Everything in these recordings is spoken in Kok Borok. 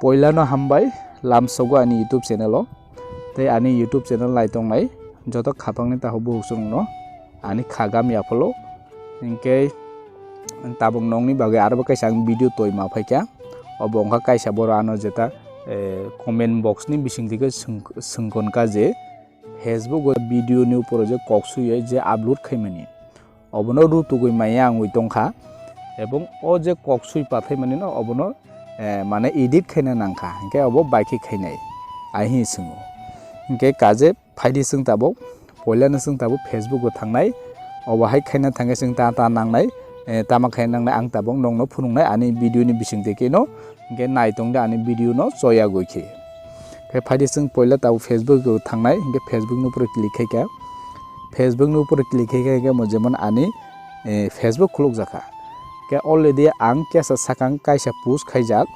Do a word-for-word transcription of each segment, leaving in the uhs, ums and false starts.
Poilano hambai lamsogo ani YouTube channel o. Tei ani YouTube channel naitongnai joto khapangni takhuk bukhuk chwrwngno ani khagam yaphalo. Hinkhe tabuk nongni bagwi arbo kaisa ang video toi ma phaikha. Obo wngkha kaisa borok ano jeta, eh, comment box ni bisingtwi khe swng-, swngkon kha je Facebook o video ni uporo je kok suyoi je upload khaimani. Obono rutugwi maya wngwi tongkha. Ebong o je kok sui pathaimani no obono, eh, mane edit khaina nangkha. Hinkhe obo bai khe khainai. Ai hi swngo. Hinkhe kaje phaidi chwng tabuk, poilano chwng tabuk Facebook o thangnai. Obo hai khaina thangkhe chwng ta ta nangnai, eh, tama khaina nangnai ang tabuk nongno phunuknai ani video ni bisingtwi khe no. Hinkhe naitongdi ani video no choyagwi khe. Khe phaidi chwng poila tabuk Facebook o thangnai, hinkhe Facebook ni upor click khaikha. Facebook ni upor click khaikha hinkhe mo jemon ani, eh, Facebook khulukjakha. Khe already ang kesa sakang kaisa post khaijak.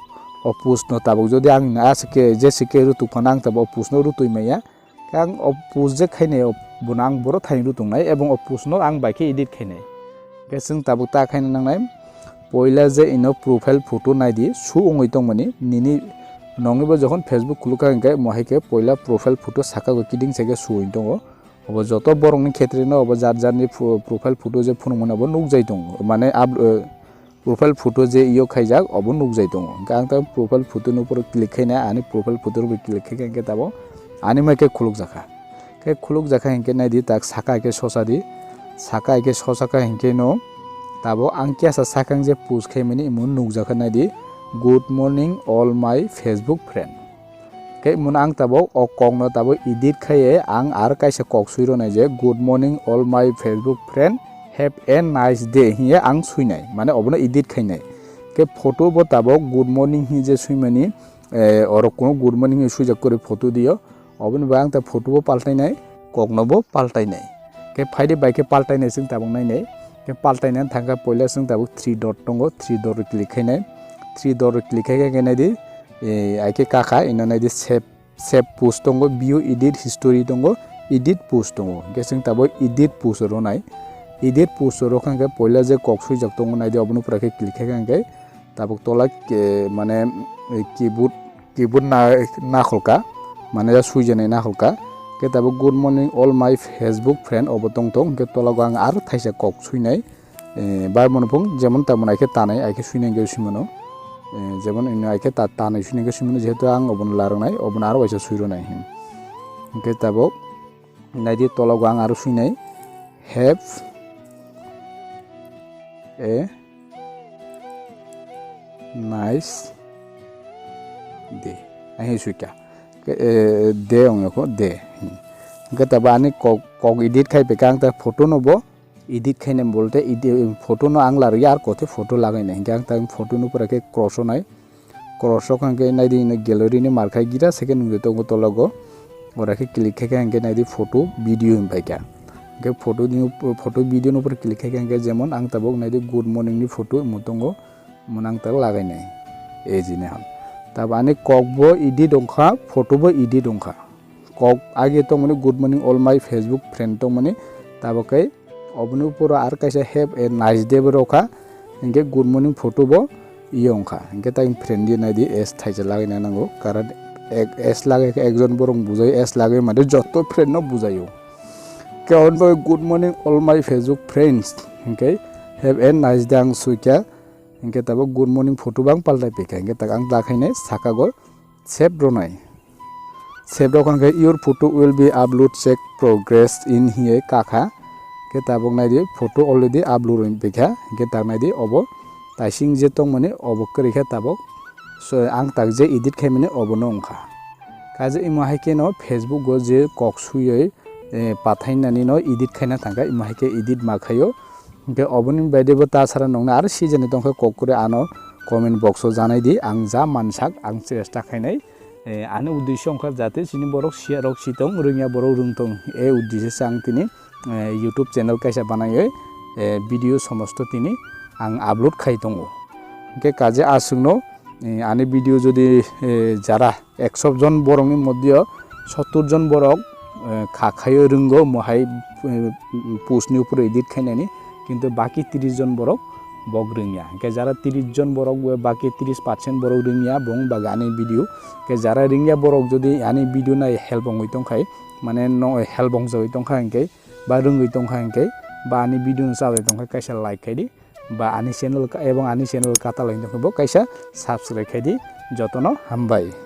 O post no tabuk jodi ang aswk khe jeswk khe rutuk phano ang tabuk o post no rutui maya. Khe ang o post je khainai, o bono ang boro thani rutungnai ebong o post no ang bai khe edit khainai. Khe chwng tabuk ta khaina nangnai, poila je ino profile photo naidi, su wngwi tongmani, nini nongnibo jokhon Facebook khulukha hinkhe mohai khe poila profile photo saka o kiding se khe su wngwi tongo. Obo joto borokni khetreno obo jar jarni pho-, profile photo je phunukmani obo nukjai tongo, mane up-, eh, profile photo je iyo khaijak obo nukjai tongo. Hinkhe ang ta profile photo ni upor click khaina, ani profile photo ni upor click khaikha hinkhe tabuk ani mai khe khulukjakha. Khe khulukjakha hinkhe naidi tak saka hai khe sosa di. Saka hai khe sosa kha hinkhe no tabuk ang kesa sakang je post khaimani imo nukjakha naidi, "Good morning all my Facebook friend." Khe imo ang tabuk o kokno tabuk edit khaiye ang ar kaisa kok sui rwnai je, "Good morning all my Facebook friend, have a nice day," hiye ang suinai, mane obono edit khainai. Khe photo bo tabuk "Good morning" hi je suimani, eh, oro kuno "Good morning" hi suijak kwrwi photo diyo, oboni bagwi ang ta photo bo paltainai, kokno bo paltainai. Khe phaidi bai khe paltainai chwng tabuk nainai. Khe paltainani thangkha poila chwng tabuk three dot tongo, three dot o click khainai. Three dot o click khaikha khe naidi, eh, ai khe kakha, ino naidi save, save post tongo, view edit history tongo, edit post tongo. Hinkhe chwng tabuk edit post o rwnai. Edit post o rwkha hinkhe poila je kok suijak tongo naidi, oboni upor khe click khaikha hinkhe tabuk tola ke-, mane, eh, keyboard, keyboard na-, nakholka, mane ya suijanai nakholka. Khe tabuk "Good morning all my Facebook friend" obo tongthok, hinkhe tola o ang aro thaisa kok suinai. Eh, bai mano phung jemon tamon ai khe tanai, ai khe suinai hinkhe suimano. Eh, jemon ino ai khe ta-, tanai suinai hinkhe suimano, jehetu ang obono larwnai, obono aro waisa suironai hin. Hinkhe tabuk naidi tola o ang aro suinai, "Have a nice day." Ai hi suikha. Ke, eh, day ongya kho, day. Hinkhe tabuk ani kok, kok edit khai pekha ang ta photo no bo edit khaina bolte edi-, photo no ang larwi ar kothe photo lagainai. Hinkhe ang ta photo no pura khe cross onai. Cross o kha hinkhe naidi ino gallery ni markhai gira second nungwi tongo tologo. Ora khe click khaikha hinkhe naidi photo video hinphaikha. Hinkhe photo ni up-, photo video ni upor click khaikha hinkhe jemon ang tabuk naidi "Good morning" ni photo omo tongo. Omo nang tak lagainai. Ejine ham. Tabuk ani kok bo edit ongkha, photo bo edit ongkha. Kok age tongmani "Good morning all my Facebook friend" tongmani, tabuk khe oboni uporo ar kaisa "Have a nice day" bo rwkha. Hinkhe "Good morning" photo bo iyo wngkha. Hinkhe tei friend di naidi S thaisa lagaina nango. Karon ek-, S lagai khe ekjon borok bujai, S lagai mane joto friend no bujaio. Khe oboni bagwi "Good morning all my Facebook friends" hinkhe "Have a nice day" ang suikha. Hinkhe tabuk "Good morning" photo bo ang paltai pekha. Hinkhe tak ang ta khainai saka go save rwnai. Save rok hinkhe "Your photo will be upload, check progress in" hiye kakha. Hinkhe tabuk naidi photo already upload wngphaikha. Hinkhe tak naidi obo taising je tongmani obo kwrwikha tabuk. So, ang tak je edit khaimani obono wngkha. Kaisa imo hai kheno Facebook o je kok suyoi, eh, pathainani no edit khaina thangkha, imo hai khe edit ma khaio. Hinkhe oboni baide bo ta sara nongni aro sijani tongkha kok kwrwi ano comment box o janai di, ang ja mansak ang chesta khainai. Eh, ani uddesyo wngkha jate chini borok siya rok sitong, rwngya borok rwngtong, e uddesyo se ang tini, eh, YouTube channel kaisa banaioi, eh, video somosto tini ang upload khai tongo. Hinkhe kaje aswkno, eh, ani video jodi, eh, jara ekso jon borokni moddhe sottur jon borok, eh, kha khaio rwngo mohai, eh, post ni upor edit khainani, kintu baki tris jon borok bok rwngya. Hwnkhe jara tris jon borok, baki tris percent borok rwngya, bong bagwi ani video. Hwnkhe jara rwngya borok jodi ani video nai help wngwi tongkhai, mane no help wngjawi tongkha hwnkhe, ba rwngwi tongkha hwnkhe, ba ani video no chabai tongkha kaisa like khaidi, ba ani channel ka-, ebong ani channel katalai tongkha bo kaisa subscribe khaidi, jotono hambai.